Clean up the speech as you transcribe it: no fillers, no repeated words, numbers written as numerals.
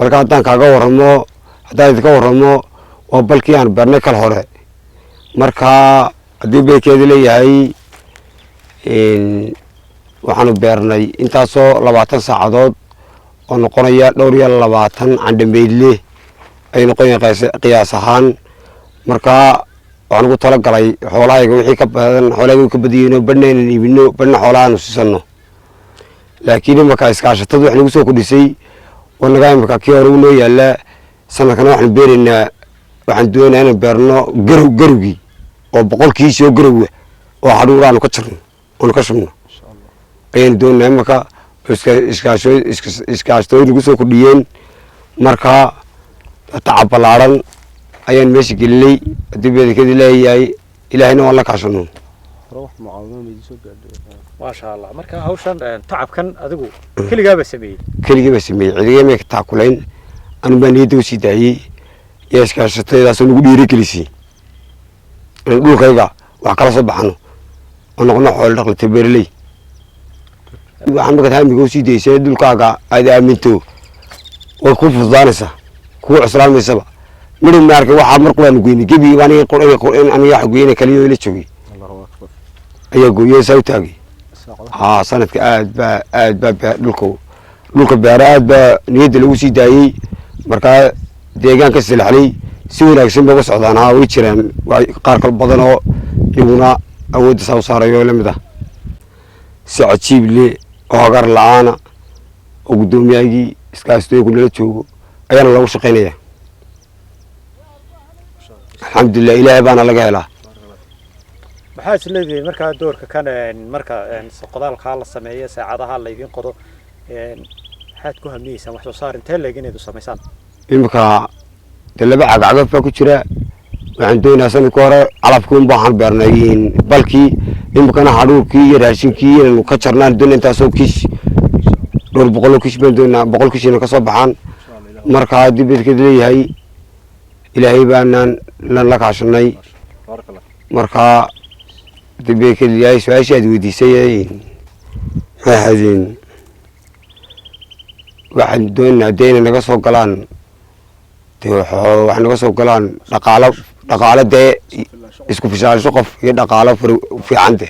Balka haddaan kaaga warramo, haddaan idinka warramo, waa balkii aan beernay kal hore. Marka haddii beelkeedi leeyahay, waxaanu beernay intaasoo 20 saacadood oo noqonaya dhowr iyo 20 candhameydle ay noqonaya qiyaas ahaan. Marka waxaan ugu talagalay xoolahayga wixii ka badan, xoolahayga way ka badiyeen, badhna inaan iibino, badhna xoolahaanu siisano. Laakiin imaka iskaashatadu wax nagu soo kordhisay wanagaa. Imaka kii hore unoo yaallaa. Sanadkana waxaanu beeraynaa, waxaan doonaynaa inaan beerno garow, garowgii oo 100 kiisoo garowga oo hadhuur aanu ka jarno oonu ka shubno ayaanu doonaynaa imaka iskaashatooyin nagu soo kordhiyeen. Marka tacab ballaaran ayaan meesha gelinay, haddii beedakadi leeyahay. Ilaahayna waan la kaashano. Maasha Allah. Marka hawshan tacabkan adigu keligaaba sameeyey? Keligii baa sameeyey, cidigay may ka taakulayn. Anu baa niyadda usii daayey iyo iskaashataydaasoo nagu dhiirigelisay inaan dhulkayga wax kala soo baxano oo noqono xoolo dhaqlata, beeraley. Waxaan markaad hamiga usii daysay dhulkaaga aad aaminto, way kuu fududaanaysaa, kuu cuslaanmaysaba. Midhi ma arkay, waxaa mar quraanu goynay gebi. Aniga aniga wax goyna kaliyo ila joogay ayaa gooyey, saa u taagay. Haa, sanadka aad baa dhulka beera aad baa niyadda lagu sii daayey. Markaa deegaanka Silaxley si wanaagsan bay uga socdaan. Haa, way jiraan qaar kal badan oo iyaguna awoodda saa u saarayo lamid ah, si cajiib le oo hagar la-aana oo guddoomiyahagii iskaasitooyinku nala joogo ayaana loogu shaqaynaya. Alxamdulilah, Ilaahay baana laga helaa. Maxaa is leedihiin markaa doorka kan, marka qodaalkaa la sameeyo, saacadaha laydin qodo, maxaad ku hamiyeysaan wax soo saar intee leeg inaydu samaysaan? Imika dee laba cagacagaf baa ku jira. Waxaan doonayaa, sanadkii hore calafkii unba waxaan beernay balkii, imikana hadhuurkii iyo raashinkii inaynu ka jarnaan doona. Intaasoo kiish, dhowr boqoloo kiish baan doonaa, 100 kiish inay kasoo baxaan. Marka haddii bedkeed leeyahay, Ilaahay baanaan lan la kaashanay. Marka haddii bedkeed leeyahay, su-aashii aad weydiisay maxay ahaydeen? Waxaan doonaynaa dee inay naga soo galaan, dee waxay naga soo galaan dhaqaalo, dhaqaalo dee isku fishaansho qof iyo dhaqaalo fiican de.